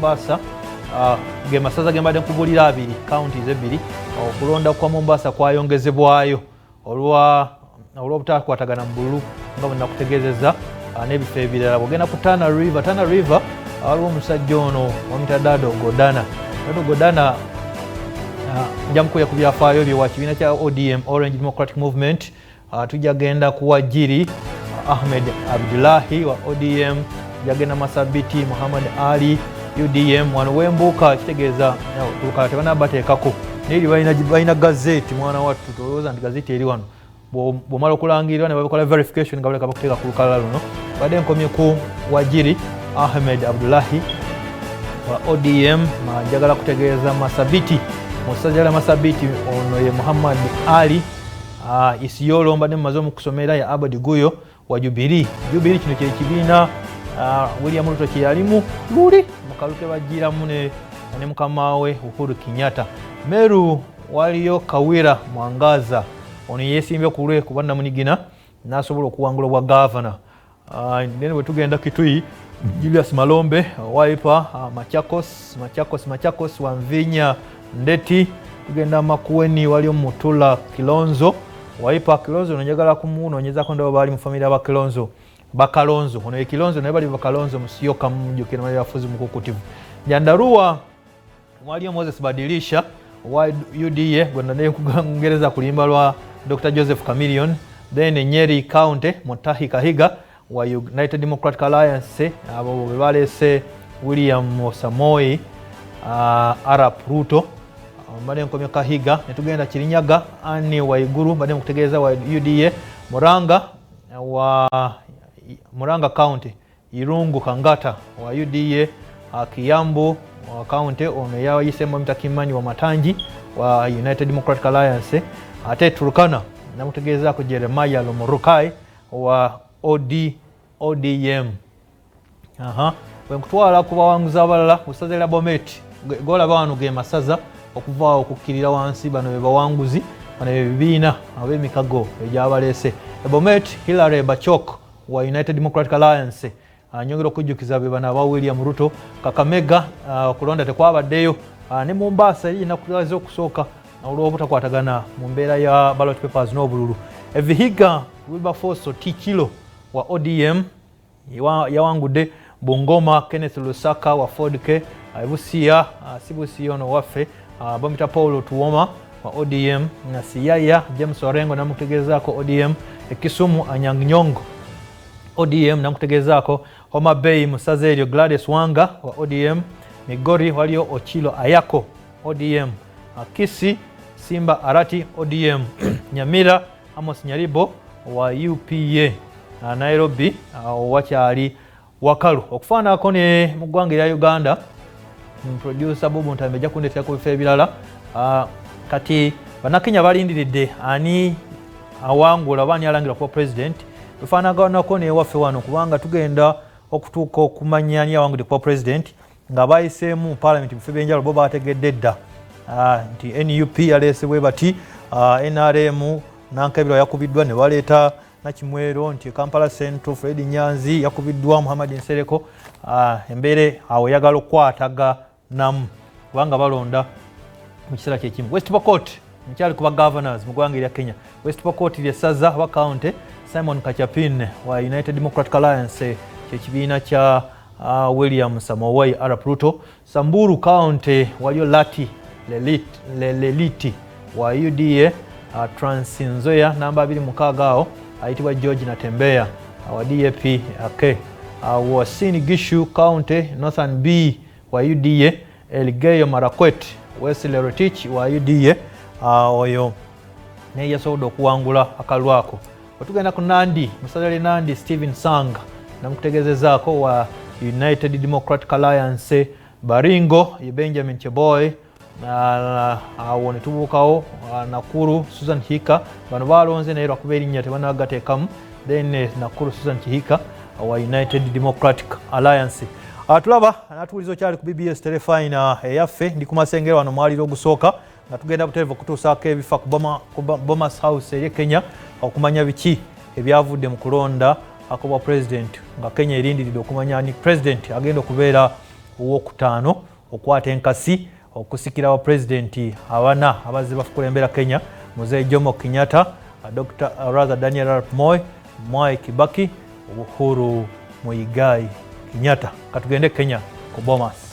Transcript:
Mombasa, ge masaza ge mbadde nkubulira abiri, counties ebbiri. Okulonda kwa Mombasa kwayongezebwayo olw'obutakwatagana mu bululu nga bwe nakutegeezezza, n'ebifo ebirala. Bwogenda ku Tana River, Tana River waliwo omusajja ono bamuyita Dado Godana. Dado Godana, nja mukuya ku byafaayo bye, wa kibiina kya ODM, Orange Democratic Movement. Tujja genda ku Wajiri, Ahmed Abdullahi wa ODM. Jagenda Masabiti, Muhammad Ali, UDM. Wano wembuuka kitegeeza kulukala tebanabateekako, naye balina gazeti. Mwana wattu, tolowooza nti gazeti eri wano. Bwomala okulangirirwa ne bakola verification nga baleka bakuteeka ku lukalala luno. Badde nkomye ku Wajiri, Ahmed Abdullahi wa ODM. Njagala kutegeeza Masabiti, mu ssaza lya Masabiti ono ye Muhammad Ali. Isiolo mbadde mumaze omukusomera ya Abadi Guyo wa Jubilee. Jubilee kino kye kibiina William Ruto kye yalimu luli mu kalulu ke bajjiramu ne mukama we Uhuru Kenyatta. Meru waliyo Kawira Mwangaza, ono yeesimbye ku lwe kuba namunigina n'asobola okuwangula obwa gavana. Then bwe tugenda Kitui, Julius Malombe, Wiper. Machakos, Machakos, Machakos, Wamvinya Ndeti. Tugenda Makueni, waliyo Mutula Kilonzo, Wiper. Kilonzo ono njagala kumunoonyezako, ndaba baali mu famire aba Kilonzo, Bakalonzo. Ono ye Kilonzo naye bali Bakalonzo Musyoka, mujjukira bafuzi mukukutivu. Nyandarua waliyo Moses Badilisha wa UDA, gwe ngereza kulimba lwa Dr Joseph Chameleon. Then Nyeri County, Mutahi Kahiga wa United Democratic Alliance, abo be baleese William Samoei Arap Ruto. Mbadde nkomye Kahiga, netugenda Kirinyaga, Anne Waiguru, mbadde mukutegeeza wa UDA. Muranga, wa Muranga County, Irungu Kangata wa UDA. Kiambu wa county, ono yayisemu bamuyita Kimani wa Matangi wa United Democratic Alliance. Ate Turkana namutegeezaako Jeremiah Lomorukai wa ODM. Aha, bwenkutwala ku bawanguzi abalala ku ssaza lya Bomet, golaba wano ge masaza okuvaawo okukkirira wansi, bano be bawanguzi, bano be bibiina ab'emikago egyabaleese. Bomet, Hillary Bachok wa United Democratic Alliance. Nyongera okujjukiza be bano aba William Ruto. Kakamega okulonda tekwabaddeyo, ne Mombasa eri enaku okusooka olw'obutakwatagana mu mbeera ya ballot papers n'obululu. Evihiga, Wilberforce Otichilo wa ODM yawangudde. Bungoma, Kenneth Lusaka wa Ford K. Busia, si Busia ono waffe, bamuyita Paul Tuwoma wa ODM. Na Siaya, James Orengo, namutegeezaako ODM. Ekisumu, Anyang' Nyong'o, ODM, namutegeezaako. Homa Bay mu ssaza eryo, Gladys Wanga wa ODM. Migori waliyo Ochilo Ayako, ODM. Kisii, Simba Arati, ODM. Nyamira, Amos Nyaribo wa UPA. Nairobi wakyali wakalu okufaanako ne mu ggwanga erya Uganda. Producer Bobo Ntambi ajja kundeetera ku bifo ebirala. Kati Bannakenya balindiridde ani awangula oba ani alangira kuba president. Bifaanaganako newaffe wano, kubanga tugenda okutuuka okumanya ani awangudde kuba president nga bayiseemu parliament bifo ebyenjawulo. Bo bategedde dda nti NUP yaleesebwe bati, NRM Nankabirwa yakubiddwa ne baleeta Nakimwero, nti Kampala Central Fred Nyanzi yakubiddwa Muhammad Nsereko. Embeera awo eyagala okukwataganamu kubanga balonda mu kiseera kyekimu. West Pokot, nkyali kuba governors mu ggwanga erya Kenya. West Pokot lyessaza oba county, Simon Kachapin wa United Democratic Alliance, kyekibiina kya William Samoei Arap Ruto. Samburu County waliyo Lati Leliti wa UDA. Trans Nzoia namba 26 awo ayitibwa George Natembeya wa DAP. Okay. Uasin Gishu County, Northern B wa UDA, Elgeyo Marakwet, Wesley Rotich wa UDA, oyo naye yasobodde okuwangula akalulu ako. Wetugenda ku Nandi, musaza lye Nandi, Stephen Sang namukutegezezaako wa United Democratic Alliance. Baringo ye Benjamin Cheboy. Awo netubuukawo Nakuru, Susan Hika. Bano balonze naye lwakuba erinnya tebanagateekamu. Then Nakuru, Susan Kihika wa United Democratic Alliance. Tulaba natuwuliza okyali ku BBS Terefayina eyaffe. Ndi ku Masengere wano mwaliro ogusooka nga tugenda buterevu okutuusaako ebifa ku Bomas House eri Kenya, okumanya biki ebyavudde mu kulonda akobwa president, nga Kenya erindiridde okumanya ni president agenda okubeera. owokutaano okwata enkasi okusikira wa pulezidenti abana abazze bakulembera Kenya, Mzee Jomo Kenyatta, Dr. Rather Daniel Arap Moi, Mwai Kibaki, Uhuru Muigai Kenyatta. Katugende Kenya ku Bomas.